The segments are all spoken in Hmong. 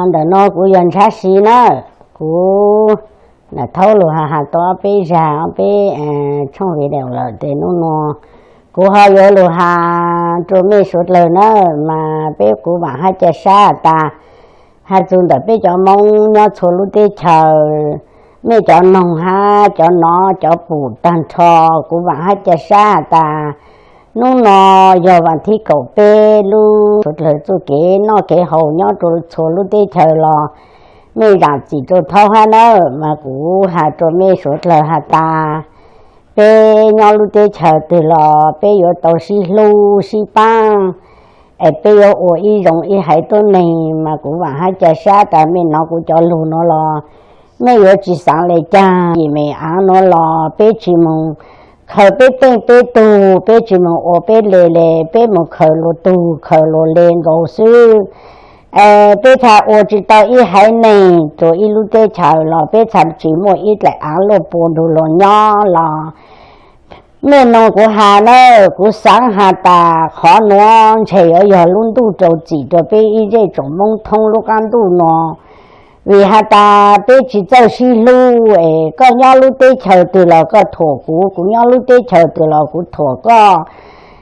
Ntawm no kuv yog Ntshav Siv na, kuv thaub lug has has tau ob peb zag ob peb tshooj video lawm tes hnub no kuv ho yuav lug has rua mej suav dlawg na, mas peb kuv vaam hab ca sab has tas, has txug ntawm peb cov Moob nyob txhua lub teb chaws, mej cov noog hab cov nov cov pum taag nrho, kuv vaam hab ca sab has tas, hnub no yog vaam thib kaum peb lub suav dlawg txuj kev noj kev haus nyob rua txhua lub teb chaws los mej zaam txim rua thaub hab na, mas kuv has rua mej suav dlawg has tas, peb nyob lub teb chaws twg los peb yuav tau sib hlub sib paab, es peb yuav ua ib zoo ib haiv tuab neeg, mas kuv vaam hab ca sab tas mej nov kuv cov lug nuav los mej yuav tsi xaav le caag, mej aav nuav los peb tsi moog khaws peb teej peb tug, peb tsi moog ua peb le le, peb moog khaws luas tug khaws luas le nkaus xwb. Es peb txha ua tsi tau ib haiv neeg rua ib lub teb chaws los peb txha tsi muaj ib dlaim aav luaj pua nrug luas nyob los mej noog kuv has na, kuv xaav has tas qhov nuav ntshe yuav yog lub ntuj rau txim rua peb ib zej tsoom Moob thoob lub qab ntuj no, vim has tas peb tsi txawj sib hlub es koj nyob lub teb chaws twg los koj thuam kuv, kuv nyob lub teb chaws twg los kuv thuam koj,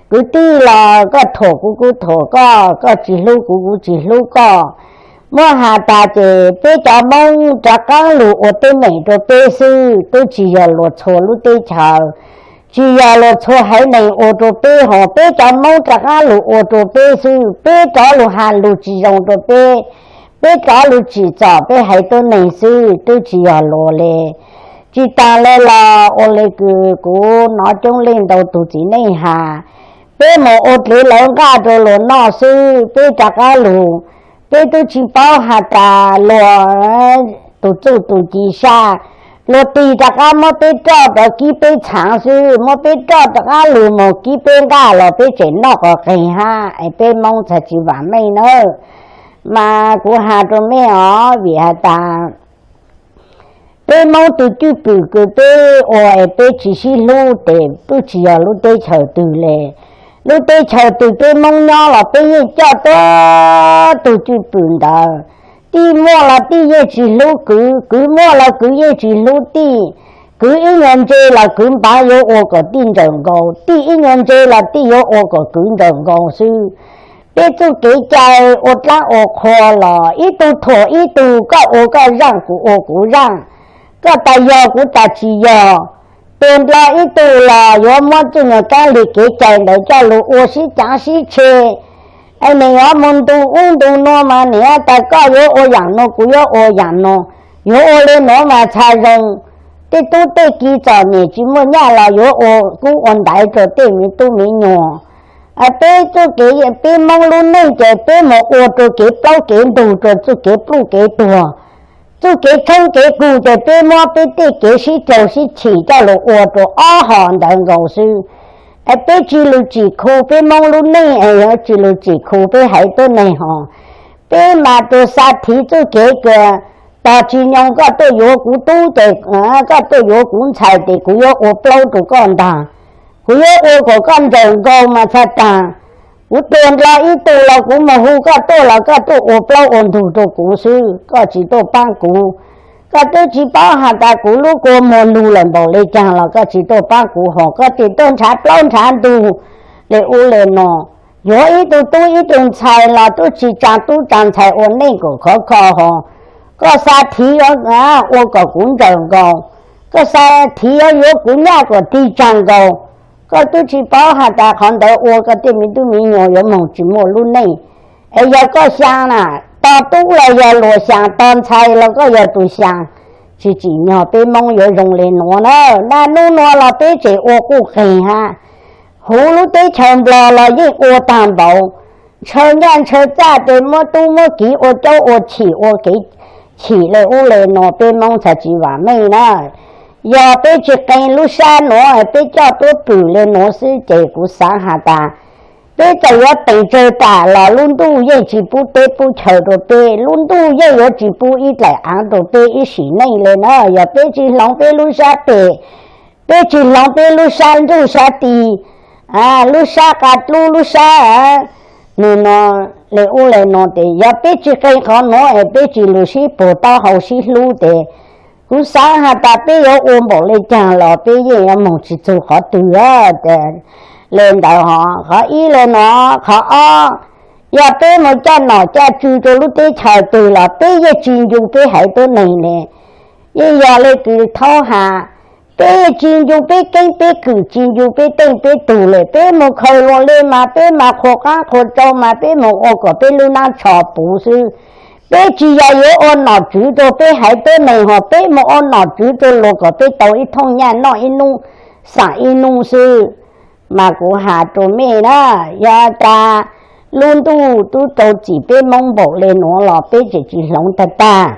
kwv tij los koj thuam kuv kuv thuam koj, koj tsi hlub kuv kuv tsi hlub koj. Muab has tas ces peb cov Moob rov qaab lug ua teeb meem rua peb xwb, twb tsi yog luas txhua lub teb chaws, tsi yog luas txhua haiv neeg ua rua peb, ho peb cov Moob rov qaab lug ua rua peb xwb, peb rov lug has lug tsi zoo rua peb, peb rov lug tsim txom peb haiv tuab neeg xwb, twb tsi yog luas le. Tsi taag le los ua le kws kuv nov coob leej ntau tug txiv neej has, peb moog ua dliv lawv nqaj rua luas noj xwb, peb rov qaab lug, peb twb tsi paub has tas luas tug txuj tug ci saj, luas tig rov qaab muab peb roj rov kib peb txhaav xwb, muab peb roj rov qaab lug moog kib peb nqaj los peb tseem noj qos qeeg hab, es peb Moob txhad tsi vaam meej nawb. Mas kuv has rua mej os, vim has tas peb Moob tug cwj pwm kws peb ua es peb tsi sib hlub tes twb tsi yog lub teb chaws twg le. Lub teb chaws twg peb Moob nyob los peb yeej coj tuab tug cwj pwm ntawd. Tij muaj los tij yeej tsi hlub kwv, kwv muaj los kwv yeej tsi hlub tij. Kwv ib nyuag ntse los kwv npav yuav ua kom tij ntsawm nkaus, tij ib nyuag ntse los tij yuav ua kom kwv ntsawm nkaus xwb. Peb txuj kev cai ua dlaab ua qhua los ib tug thuam ib tug, koj ua koj zaaj kuv ua kuv zaaj, koj tas yog kuv tas tsi yog. Tuag ndlo ib tug los yuav muab txuj nyuag kaab lig kev cai ntawd coj lug ua sib caav sib tshe. Es nim yuav moog ntu ub ntu nuav mas nim tas koj yuav ua yaam nuav kuv yuav ua yaam nuav, yuav ua le nuav mas txha zoo. Tej tub tej ki txom nyem tsi muaj nyaj los yuav ua kub ua ntaiv rua tej miv tub miv nyuas. Peb txuj kev, peb Moob lub neej ces peb moog ua rua kev plaub kev ntug rua txuj kev pluj kev tuag. Txuj kev tshoob kev kug ces peb muab peb tej kev sib raug sib chim coj lug ua rua ob hom ntawd nkaus xwb. Es peb tsi lug tsim khu peb Moob lub neej, es yuav tsi lug tsim khu peb haiv tuab neeg hos. Peb mas tus xa thiv txuj kev kws tog tsi nyoo koj tuaj yuav kuv tub ces koj tuaj yuav kuv ntxhais ces kuv yuav ua plaub rua koj ntag. Kuv yuav ua kom koj ntsawm nkaus mas txha taag. Kuv tuag ndlo ib tug los kuv moog hu koj tuaj los koj tuaj ua plaub ua ntug rua kuv xwb, koj tsi tuaj paab kuv. Koj twb tsi paub has tas kuv lub kua muag lug lawm npaum le caag los koj tsi tuaj paab kuv, hos koj tseem tuaj nrhav plaub nrhav ntug le ub le no. Yuav ib tug tub ib tug ntxhais los tub tsi tsaa tub tsaa ntxhais ua neej kom khov kho hos. Koj xa thiv yuav ua kom kuv ntsawm nkaus, koj xa thiv yuav yuav kuv nyaj kom tig tsaag nkaus. Koj twb tsi paub has tas qhov ntawd ua koj tej miv tub miv nyuas yuav moog tsi muaj lub neej. Es yog koj xyaa na, tog tub los yog luas xyaa, tog ntxhais los koj yog tus xyaa. Tsi tsim nyog peb Moob yuav zoo le nuav na. Naj nub nuav los peb tseem ua quj qeeg hab, huv lub teb chaws Nplog los yeej ua taag npaum. Ntshaw nyaj ntshaw txaj tes muab tub muab kiv ua caub ua chim ua kev chim le ub le nuav, peb Moob txhad tsi vaam meej na. Yog peb tsi qee lub sab nuav, peb coj tuab pwm le nuav xwb ces kuv xaav has tas peb txawm yuav teem tsawg tam los lub ntuj yeej tsi pub teb pub chaw rua peb, lub ntuj yeej yuav tsi pub ib dlaim aav rua peb ib sim neej le na. Yog peb tsi hloov peb lub sab tes, peb tsi hloov peb lub sab ntsuj sab tis, lub sab qab dlub, lub sab Nws no le ub le no tes yog peb tsis qee qhov nuav es peb tsis lug sib puag taub hau sib hlub tes kuv xaav has tas peb yuav ua npaum le caag los peb yeej yuav moog tsis txug qhov twg. Le ntawd hov, qhov ib le no, qhov ob, yog peb moog caj nom caj tswv rua lub teb chaws twg los peb yeej tsis ncu peb haiv tuab neeg le. Yeej yog le kws thaub has, peb tsis ncu peb keeb peb kwm, tsis ncu peb teej peb tug le, peb moog khaws luas le mas peb mas qhuas qaab qhuas tsau mas peb moog ua kom peb lub nab tsho puv xwb. Peb tsis yog yuav ua nom tswv rua peb haiv tuab neeg hov, peb moog ua nom tswv rua luas kom peb tau ib thooj nyaj noj ib nub xaam ib nub xwb. Mas kuv has rua mej na, yog tas lub ntuj tub rau txim peb Moob npaum le nuav los peb tseem tsis hloov tag tag.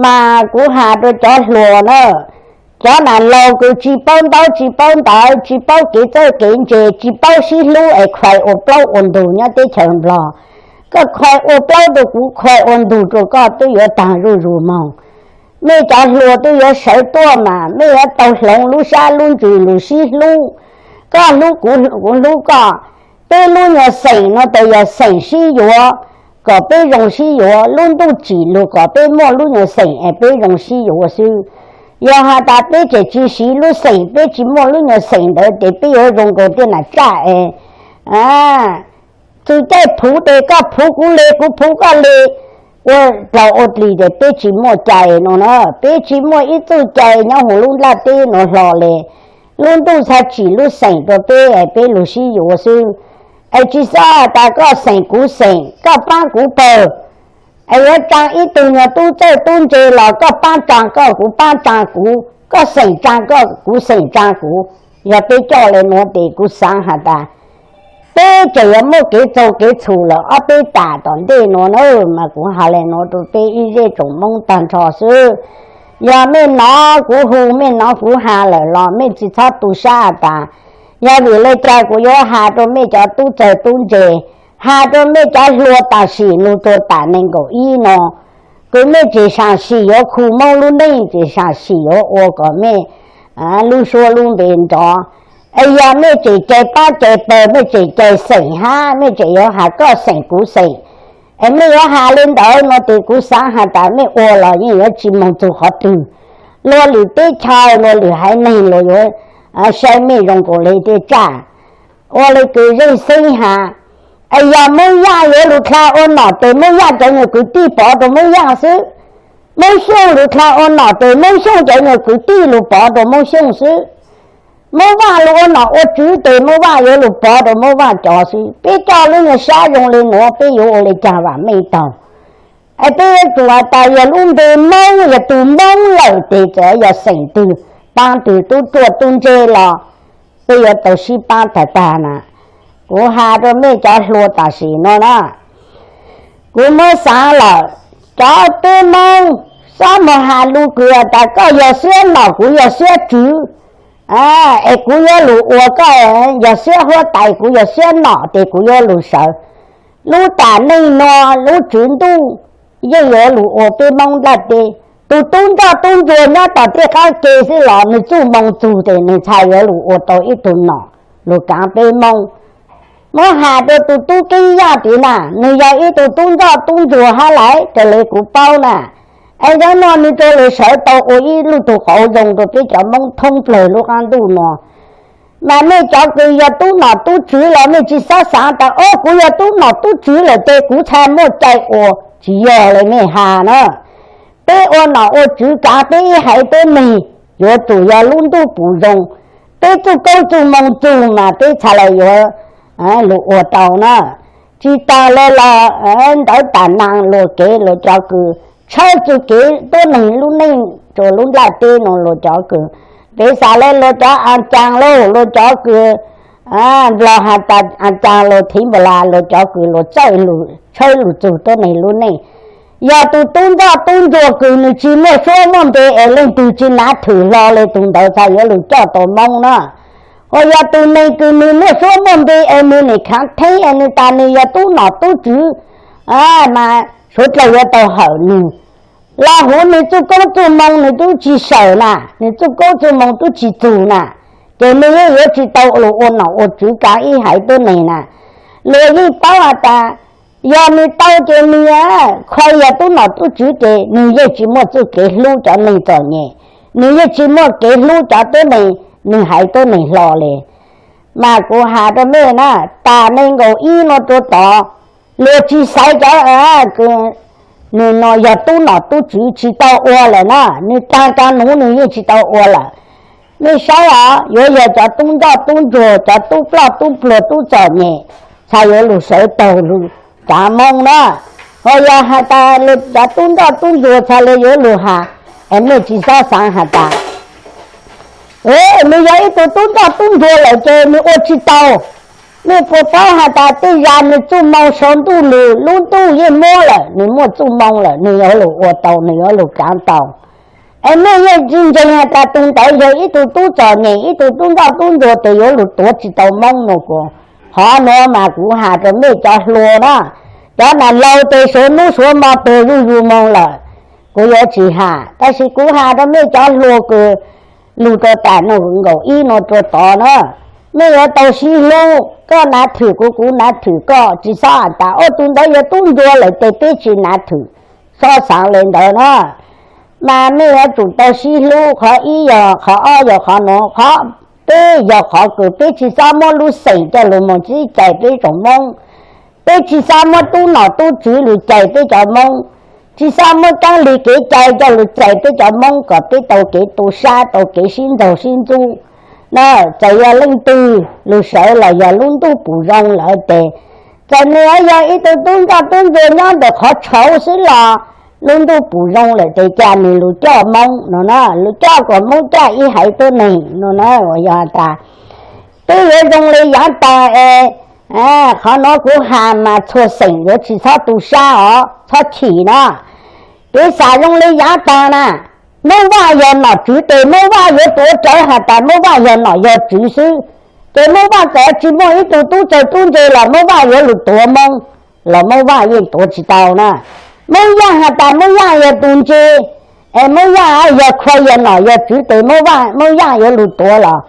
Mas kuv has rua cov hluas na, cov nam laug kws tsis paub ntaub tsis paub ntawv, tsis paub kev txawj kev ntse, tsis paub sib hlub es khuais ua plaub ua ntug nyob teb chaws Nplog. Koj khuais ua plaub rua kuv, khuais ua ntug rua koj, twb yuav taag zuj zus moog. Mej cov hluas twb yuav sawv tuaj mas mej yuav tau hloov lub sab lub ntsws lug sib hlub. Koj hlub kuv, kuv hlub koj. Peb lub nyuas xeem no tes yog xeem sib yuav, kom peb zoo sib yuav. Lub ntuj tsim lug kom peb muaj lub nyuas xeem es peb zoo sib yuav xwb. Yog has tas peb tseem tsis siv lub xeem, peb tsis muaj lub nyuas xeem ntawd tes peb yuav zoo nkaus tej nam tsaj es txwm caij phuv tes koj phuv kuv le, kuv phuv koj le, ua dlaug ua dlig tes peb tsis muaj cai no na. Peb tsis muaj ib txuj cai nyob huv lub nplaj teb nuav hlo le. Lub ntuj txhaj tsim lub xeem rua peb es peb lug sib yuav xwb. Es tsis xob tas koj xeem kuv xeem, koj paab kuv pawg, es yuav tsaa ib tug nyuas tub txawj tub ntse los koj paab tsaa koj, kuv paab tsaa kuv, koj xeem tsaa koj, kuv xeem tsaa kuv. Yog peb coj le nuav tes kuv xaav has tas peb tseem yuav muaj kev txaug kev txhum lawm ob peb tas tom ntej nuav na. Mas kuv has le nuav rua peb ib zej tsoom Moob tag nrho xwb. Yog mej nov kuv hu, mej nov kuv has lawm los mej tsis txhob tu sab has tas yog vim le caag kuv yuav has rua mej cov tub txawg tub ntse, has rua mej cov hluas tam sim lug rua tam nees nkaum ib no. Kws mej tseem sam sim yuav khu Moob lub neej, tseem sam sim yuav ua kom mej lub suab lub npe nrov. Es yog mej tseem cai paab cai pawg, mej tseem cai xeem hab, mej tseem yuav has koj xeem kuv xeem, es mej yuav has le ntawd no tes kuv xaav has tas mej ua los yeej yuav tsis moog txug qhov twg. Luag lwm teb chaws, luag lwm haiv neeg luag yuav saib mej zoo nkaus le tej tsaj. Ua le kws zeej xeeb has, es yog Moob Yaj yuav lug dlha ua nom tes Moob Yaj cov nyuag kwv tij pov rua Moob Yaj xwb. Moob Xyooj lug dlha ua nom tes Moob Xyooj cov nyuag kwv tij lug pov rua Moob Xyooj xwb. Moob Vaj lug ua nom ua tswv tes Moob Vaj yuav lug pov rua Moob Vaj cov xwb. Peb coj lub nyuag sab zoo le nuav peb yuav ua le caag vam meej taug? Es peb yuav tsum has tas yog lub npe Moob, yog tug Moob lawm tes txawm yog xeem twg, paab twg, tub ruam tub ntse los peb yuav tau sib paab tag tag na. Kuv has rua mej cov hluas tam sim no na, kuv muab xaav lawm, cov tub Moob xob moog has lug kws tas koj yog siab nom kuv yog siab tswv, es kuv yuav lug ua koj, yog siab huab tais kuv yog siab nom tes kuv yuav lug sawv. Lub tam neej nuav lub tswv ntuj yeej yuav lug ua peb Moob nplaj teb. Tug tub ntsoj tub ntsuag nyob tom tej qab ke xwb los nwg txuj moo txug tes nwg txhaj yuav lug ua tau ib tug nom lug kaav peb Moob. Muab has rua tug tub Keeb Yaj tid na, nwg yog ib tug tub ntsoj tub ntsuag hab lawm raws le kuv paub na. Es zaum no nwg rua lug sawv tau ua ib lub tug qauv zoo rua peb cov Moob thoob plawg lub qab ntuj no. Mas mej cov kws yog tub nom tub tswv los mej tsis xob xaav tas o kuv yog tub nom tub tswv lawm tes kuv txhaj muaj cai ua, tsis yog le mej has na. Peb ua nom ua tswv kaav peb ib haiv tuab neeg yuav tsum yog lub ntuj pum zoo, peb txuj koob txuj moo txug mas peb txhaj le yuav lug ua tau na. Tsis tas le los ntawv tam naas luag kev luag cov kws tshawb txuj kev tuab neeg lub neej rua lub nplaj teb no luag cov kws, peb xaav le luag cov a caas lauj, luag cov kws Nplog has tas a caas lauj, thiv npa las luag cov kws luag txawj lug tshawb lug txug tuab neeg lub neej. Yog tug tub ntsoj tub ntsuag kws nwg tsis muaj suab muaj npe es leej twg tsis nav thwm hlo le tug ntawd txhaj yuav lug coj tau Moob na. Ho yog tug neeg kws nwg muaj suab muaj npe es nwg nim khaav theeb es nwg tas nwg yog tub nom tub tswv, mas suav dlawg yuav tau hawm nwg. Los huv nwg txuj koob txuj moo nwg tub tsis sawm na, nwg txuj koob txuj moo tub tsis txug na, ces nwg yeej yuav tsis tau lug ua nom ua tswv kaav ib haiv tuab neeg na. Luag yeej paub has tas yog nws tau ces nws, khuv yog tub nom tub tswv ces nws yeej tsis muaj txuj kev hlub cov neeg txom nyem, nws yeej tsis muaj kev hlub cov tuab neeg, nws haiv tuab neeg hlo li. Mas kuv has rau mej na, tas nees nkaum ib no rua tod, luag tsis xaiv cov kws nws no yog tub nom tub tswv tsis tau ua lawm na, nws taag ka nuv nws yeej tsis tau ua lawm. Mej saib os, yuav yog cov tub ntsoj tub ntsuag, cov tub ploj tub pluag tub txom nyem, txhad yuav lug sawv taug lug tsav Moob na. Ho yog has tas cov tub ntsoj tub ntsuag txhad le yuav lug has, es mej tsis xob xaav has tas nws yog ib tug tub ntsoj tub ntsuag lawm ces nws ua tsis tau. Mej puas paub has tas tej zag nws txuj moo sau ntuj lug, lub ntuj yeej muab lawm, nws muaj txuj moo lawm, nws yuav lug ua tau, nws yuav lug kaav tau. Es mej yeej tsis ntseeg has tas tug ntawd yog ib tug tub txom nyem, ib tug tub ntsoj tub ntsuag tes yuav lug tuav tsis tau Moob no kuv. Qhov nuav mas kuv has rau mej cov hluas na, cov nam laug tes suav nub suav mo tuag zuj zus moog lawm, kuv yuav tsis has, tab sis kuv has rau mej cov hluas kws lug rua tas nees nkaum ib no rua tod na, mej yuav tau sib hlub, koj nav thwm kuv, kuv nav thwm koj, tsis xob has tas ua tug ntawd yog tub ntsuag lawm tes peb tsis nav thwm, xob xaav le ntawd na. Mas mej yuav tsum tau sib hlub, qhov ib yog, qhov ob yog qhov nuav, qhov peb yog qhov kws peb tsis xob muab lub xeem coj lug moog sib cais peb tsoom Moob, peb tsis xob muab tub nom tub tswv lug cais peb cov Moob, tsis xob muab kaab lig kev cai coj lug cais peb cov Moob kom peb tau kev tu sab, tau kev sib ntxaug sib ntxub na. Txawm yog leej twg lug sawv los yog lub ntuj pum zoo lawm tes, txawm nws yog ib tug tub ntsoj tub ntsuag nyob ntawm qhov tshauv xwb los lub ntuj pum zoo lawm tes ca nws lug coj Moob no na, lug coj kom Moob caj ib haiv tuab neeg no na. Uas yog tas peb yuav zoo le yaav taag es, qhov nuav kuv has mas txhua xeem yuav tsis txhob tu sab os, txhob chim na. Piv xam zoo le yaav taag na, Moob Vaj yog nom tswv tes Moob Vaj yuav tuav rawv has tas Moob Vaj yog nom yog tswv xwb. Ces Moob Vaj txawm tsis muaj ib tug tub txawg tub ntse los Moob Vaj yuav lug tuav Moob, los Moob Vaj yeej tuav tsis tau na. Moob Yaaj has tas Moob Yaaj yog tug ntse, es Moob Yaaj yog khuv yog nom yog tswv tes Moob Vaj, Moob Yaaj yuav lug tuav los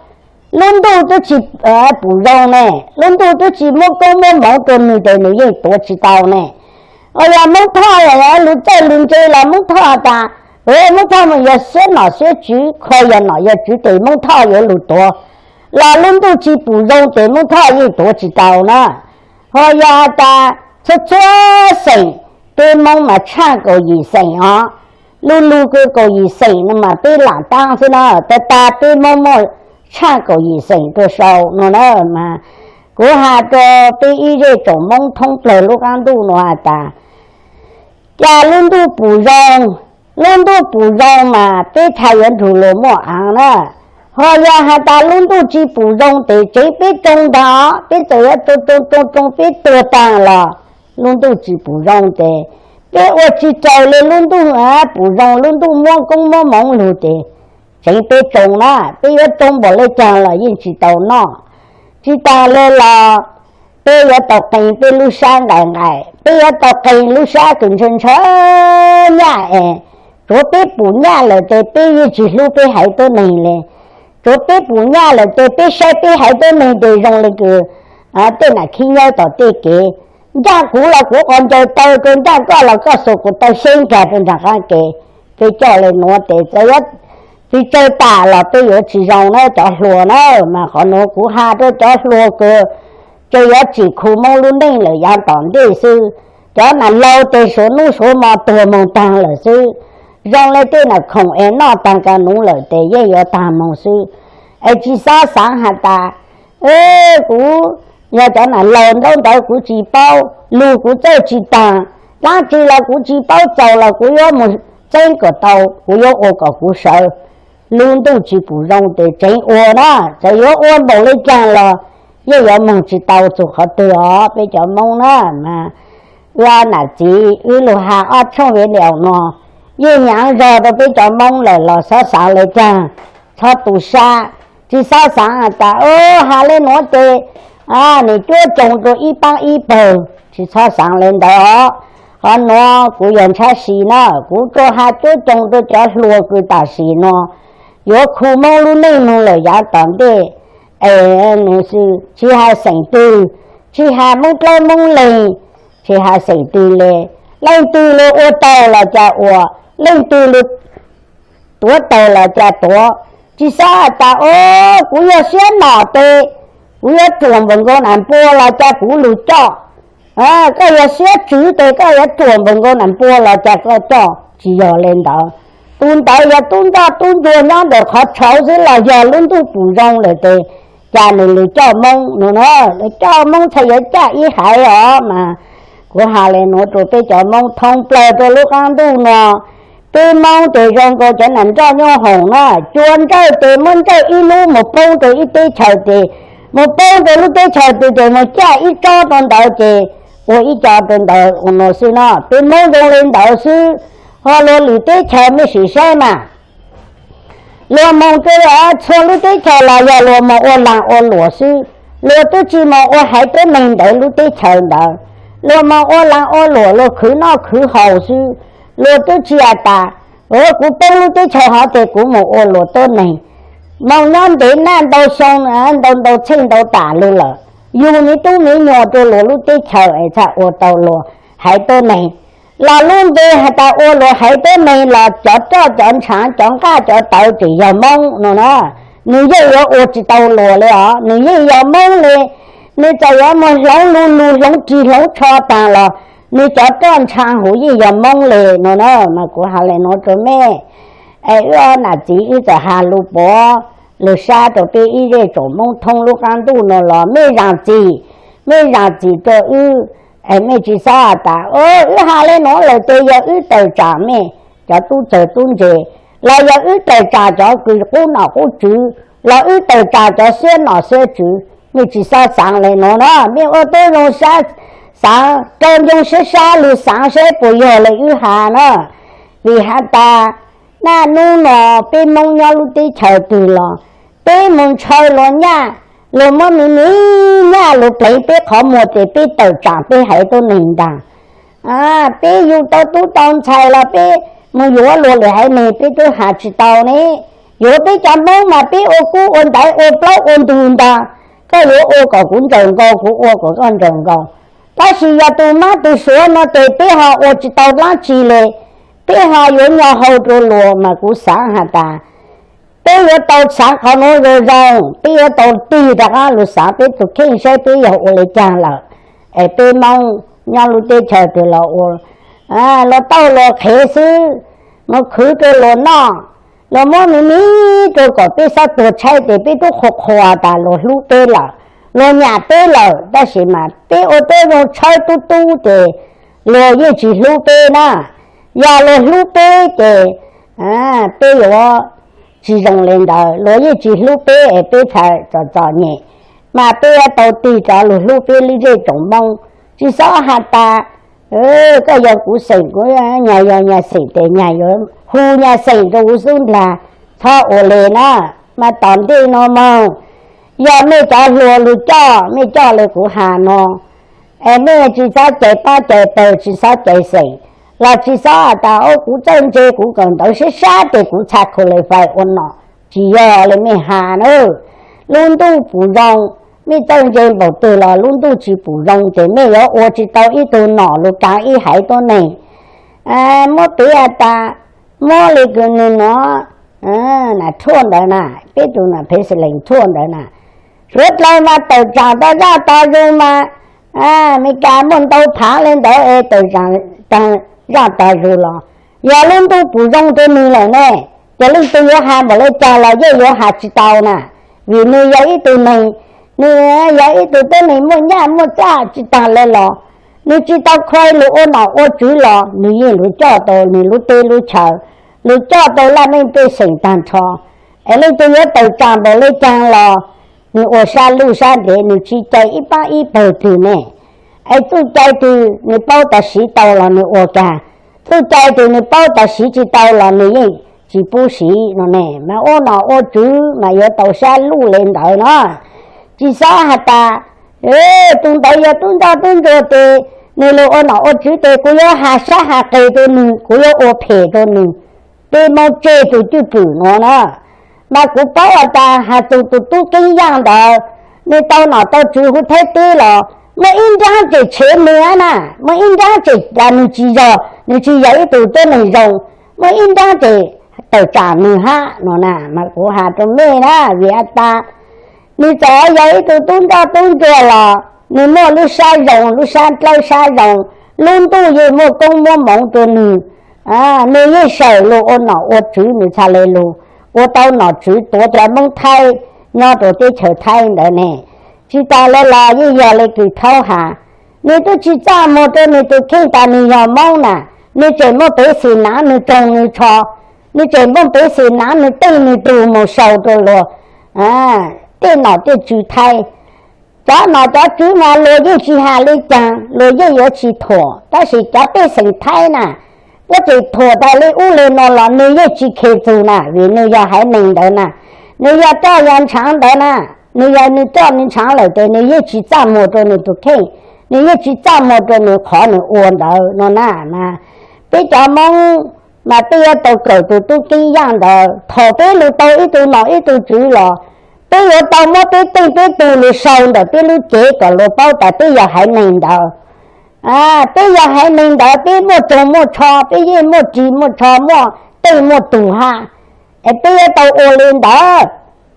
lub ntuj twb tsis pum zoo ne, lub ntuj twb tsis muab koob muab moov rua nws tes nws yeej tuav tsis tau ne. Uas yog Moob Thoj lug txawj lug ntse los Moob Thoj tas, Moob Thoj mas yog siab nom siab tswv, khuv yog nom yog tswv tes Moob Thoj yuav lug tuav, los lub ntuj tsis pum zoo tes Moob Thoj yeej tuav tsis tau na. Ho yog tas txhua txhua xeem, peb Moob mas tshaj kaum yim xeem os. Lub lug kws kaum yim xeem no mas peb laam taab xwb na, tag tag peb Moob muaj tshaj kaum yim xeem rua sau no na. Mas kuv has rua peb ib zej tsoom Moob thoob plawg lub qaab ntuj no has tas, ca lub ntuj pum zoo, lub ntuj pum zoo mas peb txhad yuav nrug luas muaj aav na. Ho yog has tas lub ntuj tsis pum zoo tes tseev peb tsoo ntag, peb txawm yuav tsoo tsoo tsoo peb tuag taag los lub ntuj tsis pum zoo tes peb ua tsis raws le lub ntuj pum zoo, lub ntuj muab koob muab moov lug tes tseev peb tsoo na, peb yuav tsoo npaum le caag los yeej tsis tau noj. Tsis taag le los peb yuav tau qee peb lub sab nqaim nqaim, peb yuav tau qee lub sab kws ntshaw ntshaw nyaj es tsuav peb pum nyaj lawm tes peb yeej tsis hlub peb haiv tuab neeg le. Tsuav peb pum nyaj lawm tes peb saib peb haiv tuab neeg tes zoo le kws tej nam khib nyob tom tej kev, ncaaj kuv los kuv quas ncaws taw rua ncaaj koj los koj xuas kuv taw xyeeb nkag rua nraag qaab kev. Peb coj le nuav tes txawm yuav tsis tsawg tam los peb yuav tsis zoo na cov hluas na. Mas qhov nuav kuv has rua cov hluas kws tseem yuav tsim khu Moob lub neej lawm yaav tom ntej xwb. Cov nam laug tes suav nub suav mo tuag moog taag lawm xwb. Zoo le tej nam khoom es noj taag ka nuv lawm tes yeej yuav taag moog xwb. Es tsis xob xaav has tas, kuv yog cov nam laug ntaub ntawv kuv tsis paub, lug kuv txawj tsis taag, dlaab tsi los kuv tsis paub txaus los kuv yuav mus txeeb kom tau, kuv yuav ua kom kuv sawv. Lub ntuj tsis pum zoo tes tseev ua na, txawm yuav ua npaum le caag los yeej yuav moog tsis tau txug qhov twg os peb cov Moob na. Mas wb nam txiv wb lug has ob tshooj video no yeej nyaav zog rua peb cov Moob lawm los xob xaav le caag, txhob tu sab, tsis xob xaav has tas has le nuav tes nws cuab coog rua ib paab ib pawg, tsis txhob xaav le ntawd os. Qhov nuav kuv yog ntshab si na, kuv tsuas has cuab coog rua cov hluas kws tam sim no yuav khu Moob lub neej moog lawm yaav tom ntej. Es nws tsis has xeem twg, tsis has Moob Dlawb Moob Leeg, tsis has xeem twg le, leej twg luag ua taug los cas ua, leej twg luag tuav taug los cas tuav. Tsis xav has tas, o, kuv yog siab nom tes kuv yuav ruam npaum nkaus nam npua los cas kuv lug coj. Koj yog siab tswv tes koj yuav ruam npaum nkaus nam npua los cas koj coj. Tsis yog le ntawd. Tus ntawd yog tub ntoj tub ntsuag nyob ntawm qhov tshauv xwb los yog lub ntuj pum zoo lawm tes cas nws lug coj Moob no na. Lug coj Moob txhaj yuav caj ib haiv os mas. Kuv has le nuav rua peb cov Moob thoob plawg rua lub qaab ntuj no. Peb Moob tes zoo nkaus cov nam nroj nyuj hoom na, cua ntsawj tes muab ntsawj ib lub mus poob rua ib teb chaws tes, mus poob rua lub teb chaws twg tes mus caj ib tsob rua ntawd ces ua ib co rua ntawd ua no xwb no. Peb Moob zoo le ntawd xwb, ho luag lwm teb chaws mej sim saib mas. Luag moog rua txhua lub teb chaws los yog luag moog ua laag ua luam xwb, luag twb tsis moog ua haiv tuab neeg ntawd lub teb chaws ntawd. Luag moog ua laag ua luam luag khwv noj khwv haus xwb, luag twb tsis has tas, kuv poob lub teb chaws hov tes kuv moog ua luam tuab neeg. Moog nyob ntev naj ntau xyoo, ntau ntau txheej ntau tam lug lawm, yug miv tub miv nyuas rua luag lub teb chaws es txhaj ua tau luag haiv tuab neeg. Los lub npe has tas ua luag haiv tuab neeg los cov roj cov ntshaav cov nqaj cov tawv tseem yog Moob no na. Nws yeej yuav ua tsis tau luag le os, nws yeej yog Moob le. Nws txawm yuav moog hloov lug lug hloov rig hloov tsho taag los nws cov roj ntshaav huv yeej yog Moob le no na. Mas kuv has le nuav rua mej, es wb nam txiv wb txawm has lug puav lug sab rua peb ib zej tsoom Moob thoob lub qaab ntuj no los mej zaam txim, mej zaam txim rua wb. Es mej tsis xob has tas, wb has le nuav lawm tes yog wb tawm tsaam mej cov tub txawg tub ntse, los yog wb tawm tsaam cov kws qub nom qub tswv, los wb tawm tsaam cov siab nom siab tswv. Mej tsis xob xaav le nuav na, mej ua tib zoo xaav, rau ncoo sab sab lug xaav saib puas yog le wb has na. Vim has tas naj nub no peb Moob nyob lub teb chaws twg los peb moog ntshaw luag nyaj, luag muab miv miv nyaj lug pleev peb qhov muag tes peb tawm tsaam peb haiv tuab neeg ntaag. Peb yug tau tub tau ntxhais los peb moog yuav luag lwm haiv neeg peb twb has tsis tau ne. Yuav peb cov Moob mas peb ua kub ua ntaiv ua plaub ua ntug ntaag, koj yuav ua kom kuv ntsaws nkaus kuv ua kom koj ntsaws nkaus. Tab sis yog tus mab tus suav no tes peb ho ua tsis tau dlaab tsi le, peb ho yuav nyo hau rua luag mas kuv xaav has tas peb yuav tau xaav qhov nuav zoo zoo, peb yuav tau tig rov qaab lug xaav peb tus kheej saib peb yog ua le caag lawm. Es peb Moob nyob lub teb chaws twg los ua, luag tauj luag qhev xwb, moog khwv rua luag noj, luag muab miv miv rua kom peb xob tuag tshaib tes peb tub qhuas qhuas tas luag hlub peb lawm, luag nyam peb lawm. Tab sis mas peb ua tib zoo tshawb tub tub tes luag yeej tsis hlub peb na. Yog luag hlub peb ces peb yuav tsis zoo le ntawd, luag yeej tsis hlub peb es peb txhaj txom txom nyem. Mas peb yuav tau tig rov lug hlub peb lub zej tsoom Moob. Tsis xob has tas koj yog kuv xeem, kuv nyag yog nyag xeem tes nyag yuav hu nyag xeem rua kuv xub ntiag. Txhob ua le na. Mas tom ntej no moog, yog mej cov hluas lug coj mej coj le kuv has no, es mej tsis xob cais pab cais pawg tsis xob cais xeem, los tsis xob has tas o kuv txawj ntse kuv kawm ntawv sab sab tes kuv txhaj khaus le fais ua nom. Tsis yog le mej has na. Lub ntuj pum zoo, mej txawj ntse npaum twg los lub ntuj tsis pum zoo ces mej yuav ua tsis tau ib tug nom lug kaav ib haiv tuab neeg. Muab piv has tas, muab le kws nwg nuav, nam Trump ntawd na, peb tus nam President Trump ntawd na, suav dlawg mas tawm tsaam tau zaj tau zug mas, Amelikas muaj ntau phaav le ntawd es tawm tsaam zaj tau zug los, yog lub ntuj pum zoo rua nwg lawm ne, ces leej twg yuav has npaum le caag los yeej yuav has tsis tau na. Vim nwg yog ib tug neeg, nwg yog ib tug tuab neeg muaj nyaj muaj txaj tsis taag le los, nwg tsis tau khuv lug ua nom ua tswv los nwg yeej lug coj tau nwg lub teb lub chaw, lug coj tau laj mej pej xeem taag nrho. Es leej twg yuav tawm tsaam npaum le caag los nwg ua sab luj sab ntev, nwg tsis cais ib paab ib pawg twg ne. Es txuj cai twg nwg paub tas siv tau los nwg ua kag, txuj cai twg nwg paub tas siv tsis tau los nwg yeej tsis pub siv no ne. Mas ua nom ua tswv mas yuav tau sab luj le ntawd no. Tsis xob has tas, tus ntawd yog tub nroj tub ntsuag tes nwg lug ua nom ua tswv tes kuv yuav has sab has qes rua nwg, kuv yuav ua phem rua nwg. Peb Moob tseg tus cwj pwm nuav na. Mas kuv paub has tas has tug tus tub Keeb Yaj ntawd, nwg tau nom tau tswv huv Thaib teb los Muaj ib nrab ces tshev nws na, muaj ib nrab ces nws tsis yog, nws tsis yog ib tug tuab neeg zoo, muaj ib nrab ces tawm tsam nws hab no na. Mas kuv has rau mej na, vim has tas nws txawm yog ib tug tub nroj tub ntsuag los nws muaj lub sab zoo, lub sab dlawb sab zoo, lub ntuj yeej muaj koob muab moov rau nws. Nws yeej sawm lug ua nom ua tswv, nws txhaj le lug ua tau nom tswv tuav cov Moob Thaib nyob rau teb chaws Thaib ntawd ne. Tsis tas le los yeej yog le kws thaub has, nws twb tsis txaj muag rau nws tus kheej tas nws yog Moob na, nws tseem muaj peev xwm nav nws roog nws tsho, nws tseem muaj peev xwm nav nws tej nws tug mus sau rau luag tej nom tej tswv Thaib. Cov nom cov tswv mas luag yeej tsis has le caag, luag yeej yuav tsis thuam, tab sis cov pej xeem Thaib na, puab tseem thuam tas le ub le no los nws yeej tsis khe txug na, vim nws yog haiv neeg ntawd na, nws yog roj yog ntshaav ntawd na, nws yog nws roj nws ntshaav lawm tes nws yeej tsis txaj muag rau nws tus kheej, nws yeej tsis txaj muag rau nws qhov nws ua ntawd no na. Mas peb cov Moob mas peb yuav tau kawm tus tub Keeb Yaj ntawd, thaum peb lug tau ib tug nom ib tug tswv los peb yuav tau muab peb tej peb tug lug sau ntawm peb lub cev kom luag paub tas peb yog haiv neeg ntawd. Peb yog haiv neeg ntawd peb muaj roog muaj tsho, peb yeej muaj ris muaj tsho, muaj tej muaj tug hab. Es peb yuav tau ua le ntawd,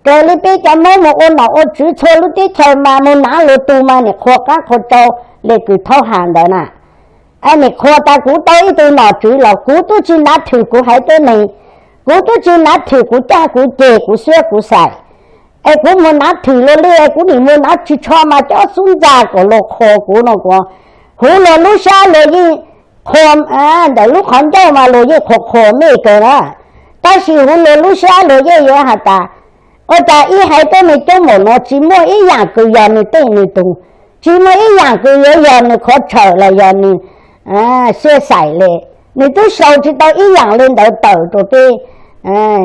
raws le peb cov Moob mus ua nom ua tswv txhua lub teb chaws mas mus nav luag tug mas nim qhuas qaab qhuas tsau le kws thaub has ntawd na. Nim qhuas tas kuv tau ib tug nom tswv los kuv tub tsis nav thwm kuv haiv tuab neeg, kuv tub tsis nav thwm kuv caj kuv ceg kuv siab kuv xais. Es kuv mus nav thwm luag li, kuv nim mus nav ris tsho mas cov xub ntxa kom luag qhuas kuv no kuv, huv luag lub sab luag yeej qhuas, ntawm lub qhov ncauj mas luag yeej qhuas qhuas mej kawg na. Tab sis huv luag lub sab luag yeej yuav has tas, ua cas ib haiv tuab neeg coob npaum no tsis muaj ib yaam kws yog nws tej nws tug, tsis muaj ib yaam kws yuav yog nws qhov tshawm los yog nws siab xais le. Nws twb sau tsis tau ib yaam le ntawd tawm rau peb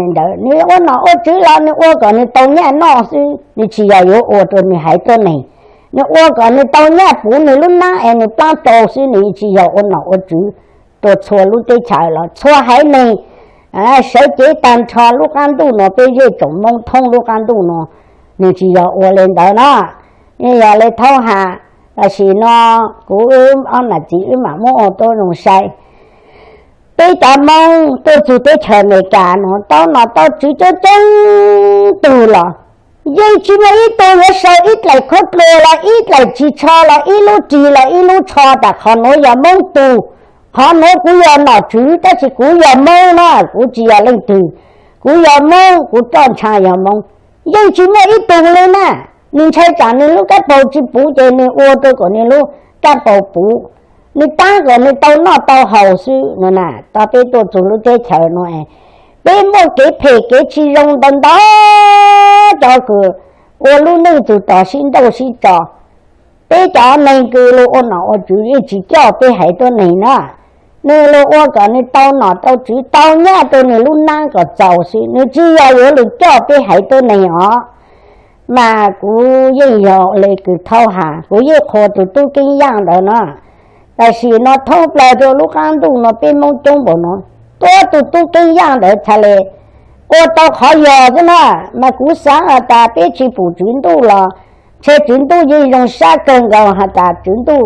ntawd. Nws ua nom ua tswv los nws ua kom nws tau nyaj noj xwb, nws tsis yog yuav ua rau nws haiv tuab neeg. Nws ua kom nws tau nyaj puv nws lub naab es nws plaab rau xwb, nws tsis yog ua nom ua tswv rau txhua lub teb chaws los txhua haiv neeg sawv cev taag nrho lub qaab ntuj no, peb zej tsoom Moob thoob lub qaab ntuj no, nws tsis yog ua le ntawd na. Yog le thaub has, tam sim no kuv wb ob nam txiv wb mam muab ua tuab zoo sai. Peb cov Moob tuaj txug teb chaws Amelikas no tau nom tau tswv coob coob tug los yeej tsis muaj ib tug yuav sau ib dlaim khaub dluag los ib dlaim ris tsho los ib lub ris los ib lub tsho tas qhov nuav yog Moob tug, qhov nuav kuv yog nom tswv tab sis kuv yog Moob na, kuv tsis yog leej twg, kuv yog Moob, kuv roj ntsha yog Moob. Yeej tsis muaj ib tug le na. Nws ntshai tsam nws lub kab paug tsis puv ces nws ua rau kom nws lub kab paug puv, nws taab kom nws tau noj tau haus xwb no na. Tau peb tuaj txug lub teb chaws no, peb muaj kev phem kev tsis zoo ntau ntau, cov kws ua lub neej txug tos sib nrauj sib tso. Peb cov neeg kws lug ua nom ua tswv yeej tsis coj peb haiv tuab neeg na. Nws lug ua kom nws tau nom tau tswv tau nyaj rau nws lub naab kom txaus xwb, nws tsis yog yuav lug coj peb haiv tuab neeg os. Mas kuv yeej yog le kws thaub has, kuv yeej qhuas tus tub Keeb Yaaj ntawd na. Tam sim no thoob plawg rau lub qaab ntuj no peb Moob coob npaum no, tuab tus tub Keeb Yaaj ntawd txhaj le ua tau qhov yog xwb na. Mas kuv xaav has tas peb tsis pum tswv ntuj los ntshe tswv ntuj yeej zoo sab kawg nkaus has tas tswv ntuj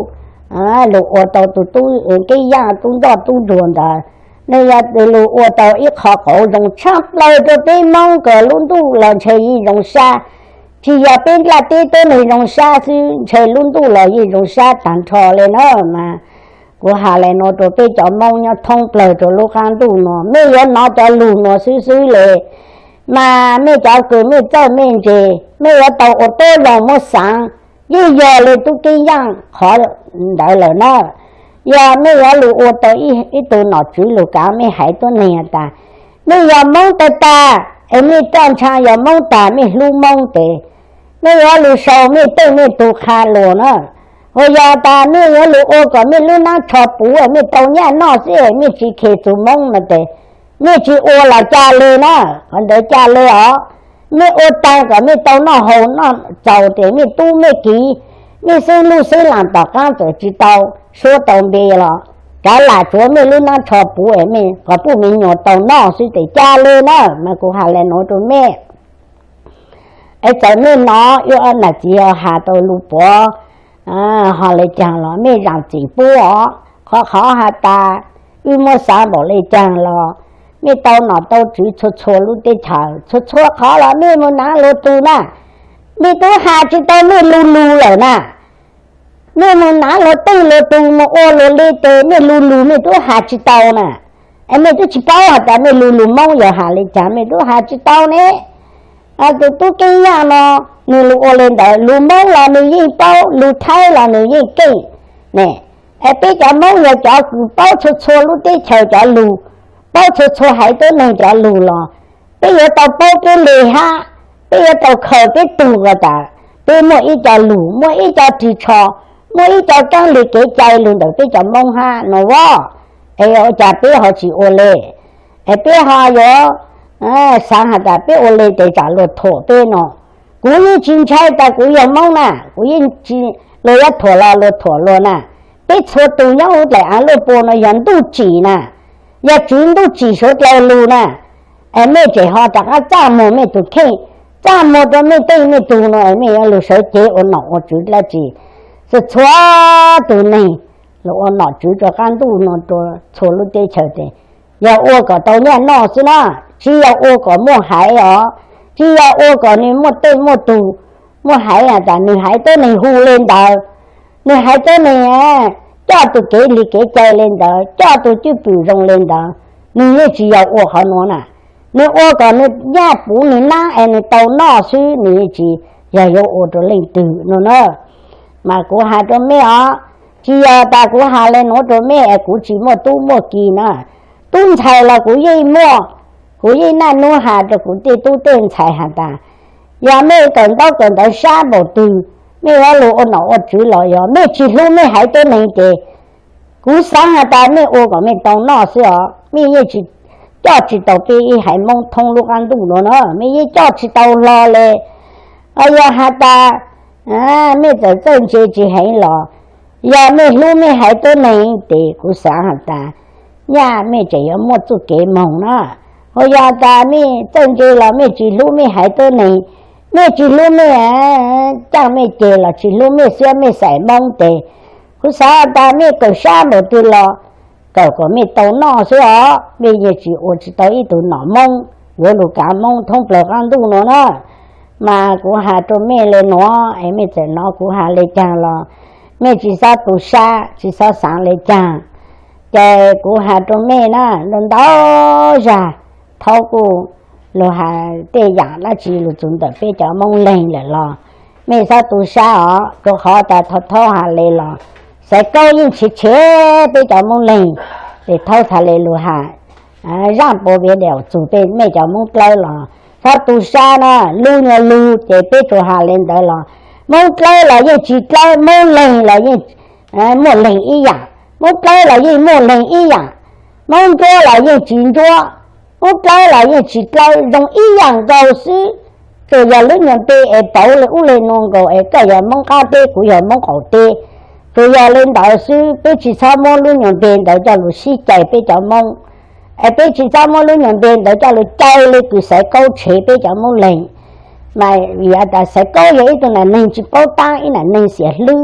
lug ua tau tus tub Keeb Yaaj tub nroj tub ntsuag ntawd, nws yog lug ua tau ib qho qauv zoo tshaj plawg rau peb Moob kom lub ntuj los ntshe yeej zoo sab. Tsis yog peb nplaj teb tuab neeg zoo sab xwb, ntshe lub ntuj los yeej zoo sab taag nrho le na. Mas kuv has le nuav rau peb cov Moob nyob thoob plawg rau lub qaab ntuj nuav, mej yuav nov cov lug nuav xwb xwb le. Mas mej cov kws mej txawj mej ntse, mej yuav tau ua tuab zoo muab xaav, yeej yog le tub Keeb Yaaj qhov ntawd lawm na. Yog mej yuav lug ua tau ib tug nom tswv lug kaav mej haiv tuab neeg has tas mej yog Moob tag tag, es mej roj ntsha yog Moob tag, mej hlub Moob tes mej yuav lug sau mej tej mej tug qha lug na. Ho yog tas mej yuav lug ua kom mej lub naab tsho puv, mej tau nyaj noj xwb, mej tsis khes txug Moob no tes mej tsis ua los ca le na. Qhov ntawd ca le os. Mej ua taag kom mej tau noj haus noj txaus tes mej tub mej kiv, mej xeeb luj xeeb laam tom qaab txawm tsis tau suab tau npe los kav lam tsuav mej lub naab tsho puv es mej qhov puj me nyuam tau noj xwb tes ca le na. Mas kuv has le nuav rau mej, es txawm mej nov ib ob nam txiv has tau lug puav ho le caag los mej zaam txim pub os. Qhov qhov has tas wb muab xaav npaum le caag los mej tau nom tau tswv txhua txhua lub teb chaws, txhua txhua qhov los mej mus naav luag tug na, mej tub has tsis tau mej lug lug lawm na. Mej mus naav luag tej luag tug mus ua luag le tes mej lug lug mej tub has tsis tau na. Es mej tub tsis paub has tas mej lug lug Moob yog has le caag mej tub has tsis tau ne. Tus tub Keeb Yaaj no nwg lug ua le ntawd, lug Moob los nwg yeej paub, lug Thaib los nwg yeej keej ne. Es peb cov Moob yog cov kws paub txhua txhua lub teb chaws cov lug, paub txhua txhua haiv tuab neeg cov lug los peb yuav tau paub peb le hab, peb yuav tau khaws peb tug kom tas peb muaj ib co lug, muaj ib co ris tsho, muaj ib co kaab le kev cai lug ntawm peb cov Moob hab no as. Es ua cas peb ho tsis ua le? Es peb ho yuav xaav has tas peb ua le tes tsam luag thuam peb no. Kuv yeej tsis ntshai tas kuv yog Moob na, kuv yeej tsis, luag yuav thuam los luag thuam luag na. Peb txhua tug nyob huv dlaim aav luaj pua no yog ntuj tsim na, yog tswv ntuj tsim suav dlawg lug na. Es mej tseem ho rov qaab txaj muag mej tug kheej, txaj muag rua mej tej mej tug no es mej yuav lug sawv cev ua nom ua tswv dlaab tsi? Txhua txhua tug neeg lug ua nom tswv rua qaab ntuj no rua txhua lub teb chaws tes yog ua kom tau nyaj noj xwb na, tsis yog ua kom muaj haiv os, tsis yog ua kom nwg muaj tej muaj tug, muaj haiv has tas nwg haiv tuab neeg hu le ntawd, nwg haiv tuab neeg coj tug kev li kev cai le ntawd, coj tug cwj pwm zoo le ntawd, nwg yeej tsis yog ua qhov nuav na. Nwg ua kom nwg nyaj puv nwg naab es nwg tau noj xwb, nwg yeej tsis yog yuav ua rua leej twg no na. Mas kuv has rua mej os, tsis yog tas kuv has le nuav rua mej es kuv tsis muaj tub muaj ki na. Tub ntxhais los kuv yeej muaj, kuv yeej naj nub has rua kuv tej tub tej ntxhais has tas yog mej kawm ntaub kawm ntawv sab npaum twg, mej yuav lug ua nom ua tswv los yog mej tsis hlub mej haiv tuab neeg ces kuv xaav has tas mej ua kom mej tau noj xwb os, mej yeej tsis coj tsis tau peb ib haiv Moob thoob lub qaab ntuj nuav na, mej yeej coj tsis tau hlo le. Yog has tas mej txawm txawj ntse tsis heev los yog mej hlub mej haiv tuab neeg tes kuv xaav has tas nyaj mej tseem yuav muaj txuj kev moog na. Ho yog tas mej txawj ntse los mej tsis hlub mej haiv tuab neeg, mej tsis hlub mej caaj mej ceg los tsis hlub mej xiab mej xaim Moob tes kuv xaav has tas mej kawm sab npaum twg los kawm kom mej tau noj xwb os, mej yeej tsis ua tsis tau ib tug nom Moob yuav lug kaav Moob thoob plawg qaab ntuj nuav na. Mas kuv has rua mej le nuav es mej txawm nov kuv has le caag los mej tsis xob tu sab tsis xob xaav le caag. Ces kuv has rua mej na, ntau ntau zag thaub kuj lug has tej yaam dlaab tsi lug txug ntawm peb cov Moob leeg lawm los mej xob tu sab os, rua qhov tas thaub thaub has le los Xaiv Kaub yeej tshev tshev peb cov Moob leeg, ces thaub txhad le lug has zaaj puav viav daum txug peb mej cov Moob Dlawb los xob tu sab na, lub nyuas lug ces peb tsuas has le ntawd los Moob Dlawb los yeej tsis dlawb, Moob leeg los yeej muaj leeg ib yaam, Moob Dlawb los yeej muaj leeg ib yaam, Moob Ntsuab los yeej tsis ntsuab, Moob Dlawb los yeej tsis dlawb, zoo ib yaam nkaus xwb. Tsuas yog lub nyuas npe es pauv le ub le nuav nkaus es koj yog Moob qab teb kuv yog Moob qaum teb, tsuas yog le ntawd xwb. Peb tsis txhob muab lub nyuas npe ntawd coj lug sib cais peb cov Moob, es peb tsis txhob muab lub nyuas npe ntawd coj lug cais le kws Xaiv Kaub tshev peb cov Moob leeg. Mas vim has tas Xaiv Kaub yog ib tug nam neeg tsis paub taab, ib nam neeg xiam hlwb,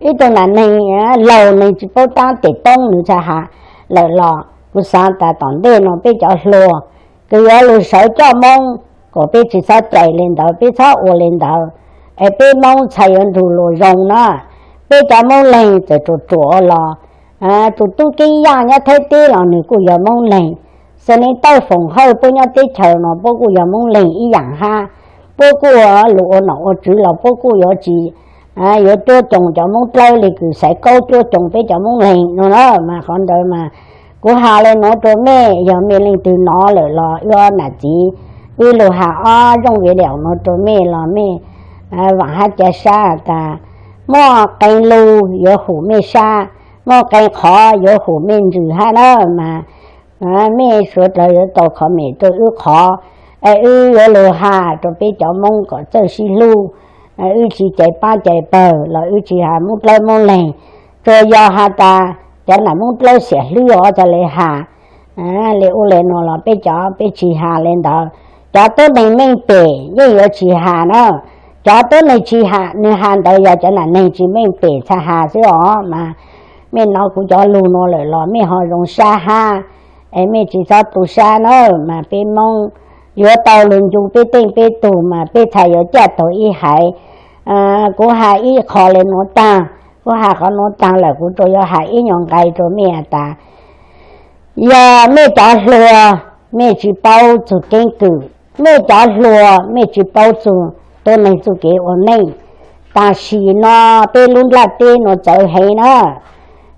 ib tug nam neeg laug neeg tsis paub taab, tes poob nws txhaj has lawm los kuv xaav tas tom ntej no peb cov hluas kws yuav lug sawv coj Moob kom peb tsis txhob cais le ntawd, peb txhob ua le ntawd, es peb Moob txhaj yuav nrug luas zoo na. Peb cov Moob leeg txawm ruam ruam los tus tub Keeb Yaj nyob Thaib teb los nws kuj yog Moob leeg, Xeem Neej Tawj Foom Hawj puab nyob teb chaws no puab kuj yog Moob leeg ib yaam hab. Puab kuj lug ua nom ua tswv los puab kuj yuav tsis yuav cuab coos cov Moob Dlawb le kws Xaiv Kaub cuab coos peb cov Moob leeg no na. Mas qhov ntawd mas kuv has le nuav rua mej, yog mej leej twg nov lawm los wb nam txiv, wb lug has ob zooj viav daum nuav rua mej los mej vaam hab ca sab tas, muaj qee lug yuav hum mej sab, muaj qee qhov yuav hum mej ntsws hab na. Mas mej suav dlawg yuav tau comment rua wb qhov, es wb yuav lug has rua peb cov Moob kom txawj sib hlub. Wb tsis cais paab cais pawg los wb tsis has Moob Dlawb Moob leeg, tsuas yog has tas cov nam Moob Dlawb xiam hlwb os txhaj le has le ub le nuav los peb cov peb tsis has le ntawd. Cov tuab neeg meej pem yeej yuav tsis has na, Cov tuab neeg tsis has, nws has ntawd yog cov nam neeg tsis meej pem txhaj has xwb os mas. Mej hnov kuv cov lug nuav lawm los mej ho zoo sab hab, es mej tsis txhob tu sab na. Mas peb Moob yuav tau lug ncu peb teej peb tug mas peb txhaj yuav caj taug ib haiv. Kuv has ib qho le nuav taag, kuv has qhov nuav taag lawm kuv tsuas yuav has ib nyuag nqai rua mej has tas, yog mej cov hluas mej tsis paub txug keeb kwm, mej cov hluas mej tsis paub txug tuab neeg txuj kev ua neej, tam sim no peb lub nplaj teb nuav txawv heev na.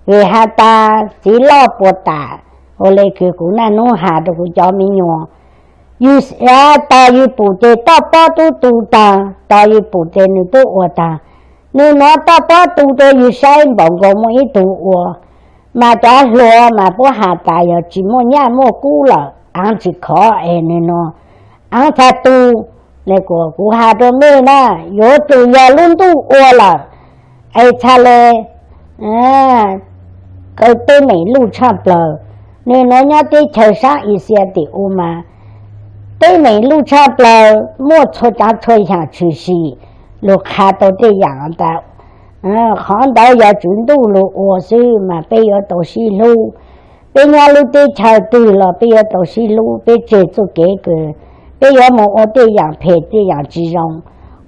Vim has tas txiv loj puas tam, ua le kws kuv naj nub has rua kuv cov me nyuam, yug tos yug pum tes toj pob tub tu taag, tos yug pum tes nws tub ua taag. Nwg nuav toj pob tu rua yug saib npaum nkaus muaj ib tug ua, mas cov hluas mas puab has tas yog tsis muaj nyaj muaj kub lawm aav tsis khov es nwg nuav aav txhaj tu. Le kuas kuv has rua mej na, yuav tsum yog lub ntuj ua lawm es txhaj le kaw teeb meem luj tshaj plawg. Nwg nuav nyob teb chaws saab Asia tim u mas teeb meem luj tshaj plawg, muaj txhua tsaav txhua yaam tshwm sim lug qha tau tej yaam tas qhov ntawd yog tswv ntuj lug ua xwb mas peb yuav tau sib hlub. Peb nyob lub teb chaws twg los peb yuav tau sib hlub, peb tseg txuj kev kws peb yuav moog ua tej yaam phem tej yaam tsis zoo.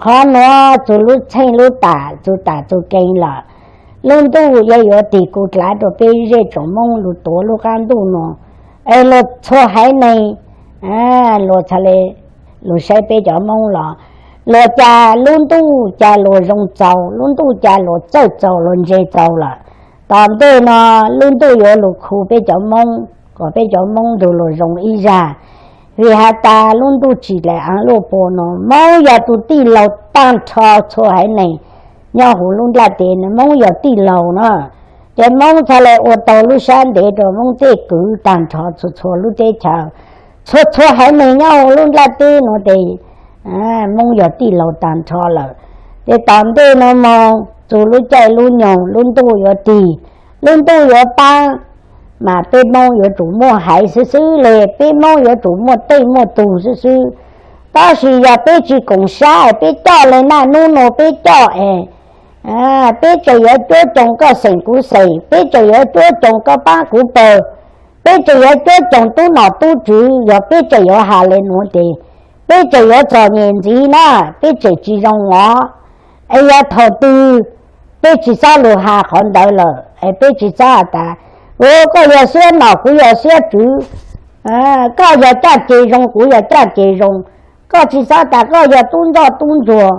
Qhov nuav txug lub txheej lub tam, txug tam txug kees lawm, lub ntuj yuav yuav tig kuv dlav rua peb zej tsoom Moob lug tuav lub qaab ntuj nuav. Es luag txhua haiv neeg luag txhaj le lug saib peb cov Moob los, luag ca lub ntuj ca luag zoo txaus, lub ntuj ca luag txawj txaus luag ntse txaus lawm. Tom ntej no lub ntuj yuav lug khu peb cov Moob kom peb cov Moob nrug luag zoo ib zag. Vim has tas lub ntuj tsim dlaim aav luaj puas nuav, Moob yog tug tij laug taag nrho txhua haiv neeg nyob huv lub nplaj teb, Moob yog tij laug na. Ces Moob txhaj le ua tau lub sab ntev rua Moob tej kwv taag nrho txhua txhua lub teb chaws, txhua txhua haiv neeg nyob huv lub nplaj teb nuav tes Moob yog tij laug taag nrho lawm. Ces tom ntej nuav moog txug lub caij lub nyoog lub ntuj yuav tig, lub ntuj yuav paab, mas peb Moob yuav tsum muaj haiv xwb xwb le, peb Moob yuav tsum muaj tej muaj tug xwb xwb. Tab sis yog peb tsis koom sab, peb coj le naj nub nuav peb coj es peb tseem yuav cuab coog koj xeem kuv xeem, peb tseem yuav cuab coog koj paab kuv pawg, peb tseem yuav cuab coog tub nom tub tswv, yog peb tseem yuav has le nuav tes peb tseem yuav txom nyem ntxiv na, peb tseem tsis zoo os. Es yog thaum twg peb tsis txhob lug has qhov ntawd lawm es peb tsis txhob has tas, u, koj yog siab nom kuv yog siab tswv, koj yog caj ces zoo kuv yog caj ces zoo. Koj tsis txhob tas koj yog tub ntsoj tub ntsuag,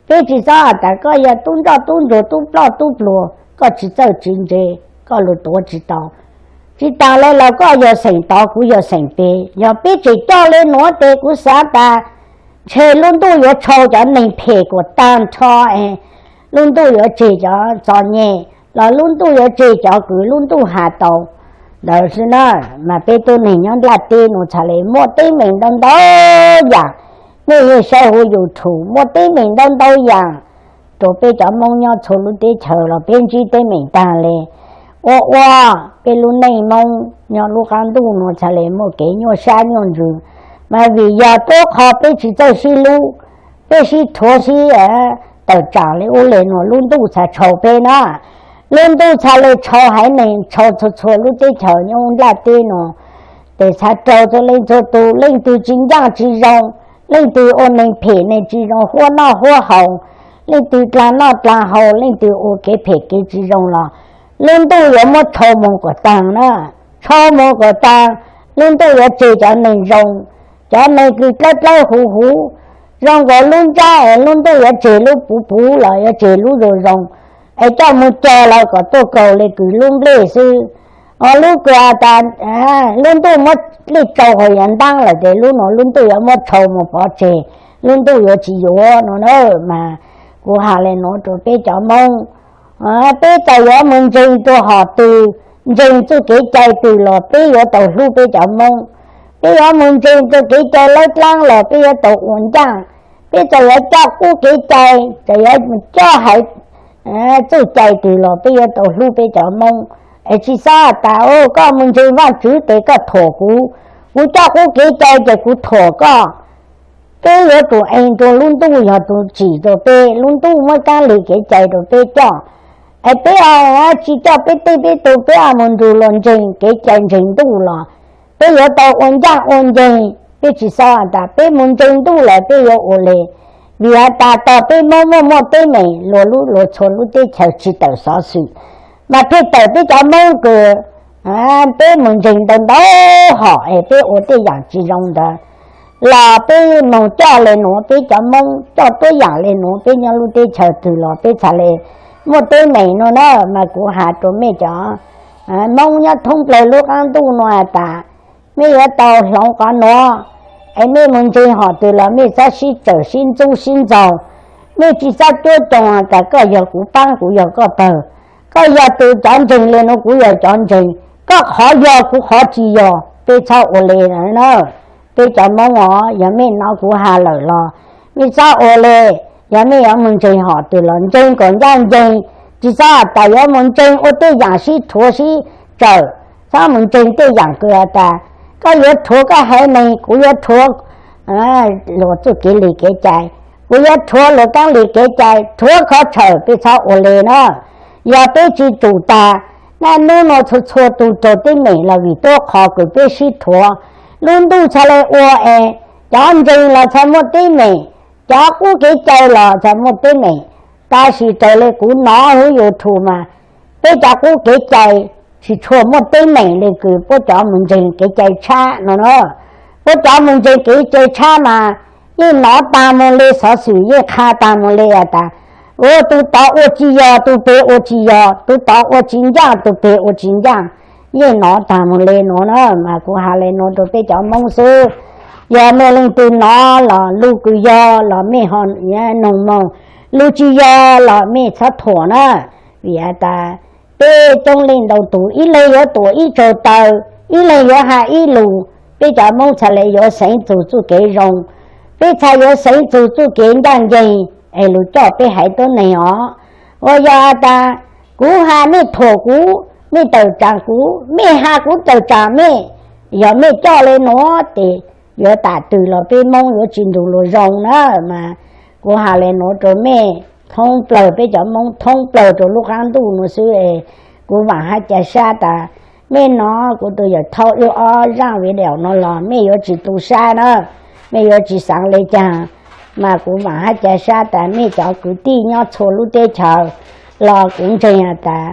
peb tsis txhob has tas koj yog tub ntsoj tub ntsuag tub ploj tub pluag, koj tsis txawj tsis ntse, koj lug tuav tsis tau. Tsis taag le los koj yog xeem tod kuv yog xeem pem, yog peb tseem coj le nuav tes kuv xav tas ntshe lub ntuj yuav tshau cov neeg phem kuas taag nrho es lub ntuj yuav tseg cov txom nyem los lub ntuj yuav tseg cov kws lub ntuj has tau ntawd xwb na. Mas peb tuab neeg nyob nplaj teb nuav txhaj le muaj teeb meem ntau ntau yaam. Nej yeej saib huv YouTube muaj teeb meem ntau ntau yaam rua peb cov Moob nyob txhua lub teb chaws los peb ntsib teeb meem taag le. Ua ua peb lub neej Moob nyob lub qaab ntuj nuav txhaj le muaj kev nyuaj sab nyuaj ntsws, mas vim yog tuab qho peb tsis txawj sib hlub, peb sib thuav sib tawm tsaam le ub le nuav lub ntuj txhaj tshau peb na. Lub ntuj txhaj le tshau haiv neeg tshau txhua txhua lub teb chaws nyob nplaj teb nuav, tes txhaj raug txhua leej txhua tug, leej twg tsis ncaaj tsis zoo, leej twg ua neeg phem neeg tsis zoo huab noj huab haus, leej twg dlaag noj dlaag haus, leej twg ua kev phem kev tsis zoo los lub ntuj yuav muab tshau moog kom taag na. Tshau moog kom taag, lub ntuj yuav tseg cov neeg zoo, cov neeg kws dlawb dlawb huv huv, zoo nkaus lub ntsab es lub ntuj yuav tseg lub puv puv los yuav tseg lub zoo zoo, es coj moog cog lawm kom tuaj kaug le kws lub nplej xwb. Lub kws has tas lub ntuj muab nplej tsau hauv yav ntaab lawm tes lub nuav lub ntuj yuav muab tshau moog pov tseg, lub ntuj yuav tsis yuav no na. Mas kuv has le nuav rua peb cov Moob, peb txawm yuav moog ntseeg rua hom twg, ntseeg txuj kev cai twg los peb yuav tau hlub peb cov Moob. Peb yuav moog ntseeg txuj kev cai lawb dlaab los peb yuav tau ua ncaaj. Peb txawm yuav coj qub kev cai, txawm yuav coj haiv txuj cai twg los peb yuav tau hlub peb cov Moob. Es tsis xob has tas koj moog ntseeg Vaajtswv tes koj thuam kuv, kuv coj qub kev cai ces kuv thuam koj. Peb yuav tsum eeg rua lub ntuj yog tug tsim rua peb, lub ntuj muab kaab lig kev cai rua peb coj. Es peb tsi coj peb tej peb tug, peb mus nrug luas ntseeg kev cai ntseeg ntuj los peb yuav tau ua ncaaj ua nceeg. Peb tsi xaav has tas peb mus ntseeg ntuj lawm peb yuav ua le, vim has tas tog peb Moob muaj muaj teeb meem luas lub luas txhua lub teb chaws tsi tawm xov xwm, mas pheej tawm peb cov Moob kws peb mus ntseeg ntau ntau hom es peb ua tej yaam tsi zoo ntawd los peb moog coj le nuav, peb cov Moob coj tuab yaam le nuav, peb nyob lub teb chaws twg los peb txhad le muaj teeb meem nuav na. Mas kuv has rua mej cov Moob nyob thoob plawg lub qaab ntuj nuav has tas mej yuav tau hloov qhov nuav, es mej mus ntseeg hom twg los mej txhob sib tsawm sib ntxub sib ntxaug. Mej tsi txhob cuab coos tas koj yog kuv paab kuv yog koj pawg, koj yog tus cov ntseeg le nuav kuv yog cov ntseeg, koj qhov yog kuv qhov tsi yog, peb txhob ua le na. Peb cov Moob os, yog mej nov kuv has lawm los mej txhob ua le. Yog mej yuav mus ntseeg hom twg los ntseeg kom ncaaj nceeg, tsi txhob has tas yuav mus ntseeg ua tej yaam sib rhuav sib tsawm, txhob mus ntseeg tej yaam kws has tas koj yuav rhuav koj haiv neeg, kuv yuav rhuav luas txuj kev lig kev cai, kuv yuav rhuav luas kaab lig kev cai, rhuav khov tshawm, peb txhob ua le na. Yog peb tsi tsum tas, naj nub nuav txhua txhua tug raug teeb meem los vim tuab qhov kws peb sib rhuav. Lub ntuj txhad le ua es cov ntseeg los txhad muaj teeb meem, cov qub kev cai los txhad muaj teeb meem. Tab sis raws le kuv nov huv YouTube mas peb cov qub kev cai tsi tshua muaj teeb meem le kws puab cov mus ntseeg kev cai tshab no na. Puab cov mus ntseeg kev cai tshab mas yeej nov taag moog le, xov xwm yeej qha taag moog le has tas, ua tus tod ua tsi yog, tus peg ua tsi yog, tus tod ua tsi ncaaj, tus peg ua tsi ncaaj. Yeej nov taag moog le nuav na. Mas kuv has le nuav rua peb cov Moob xwb. Yog mej leej twg nov los lug kws yog los mej ho noog moog, lug tsi yog los mej txhob thuam na. Vim has tas peb coob leej ntau tug, ib leeg yuav tuam ib tsaug taw, ib leeg yuav has ib lug. Peb cov Moob txhad le yuav xeev txug txuj kev zoo, peb txhad yuav xeev txug txuj kev ncaaj nceeg es lug coj peb haiv tuab neeg os. Ua yog has tas kuv has mej thuam kuv, mej tawm tsaam kuv, mej has kuv tawm tsaam mej, yog mej coj le nuav tes yuav tam twg los peb Moob yuav tsi nrug luas zoo na. Mas kuv has le nuav rua mej thoob plawg, peb cov Moob thoob plawg rua lub qaab ntuj nuav xwb es kuv vaam hab ca sab tas mej nov kuv tus yawm thaub ib ob zaaj video nuav los mej yuav tsi tu sab na, mej yuav tsi xaav le caag. Mas kuv vaam hab ca sab tas mej cov kwv tij nyob txhua lub teb chaws los kuv ntseeg has tas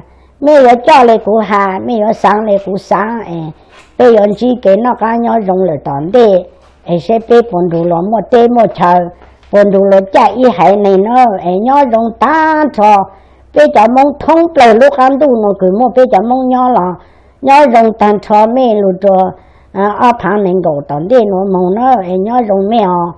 mej yuav coj le kuv has, mej yuav xaav le kuv xaav es peb yuav ntsib kev noj qaab nyob zoo lawm tom ntej es saib peb puas nrug luas muaj teb muaj chaw, puas nrug luas caj ib haiv neeg na. Es nyob zoo taag nrho peb cov Moob thoob plawg lub qaab ntuj nuav kws muaj peb cov Moob nyob los nyob zoo taag nrho mej lug rua ob phaav nees nkaum tom ntej nuav moog na. Es nyob zoo mej os.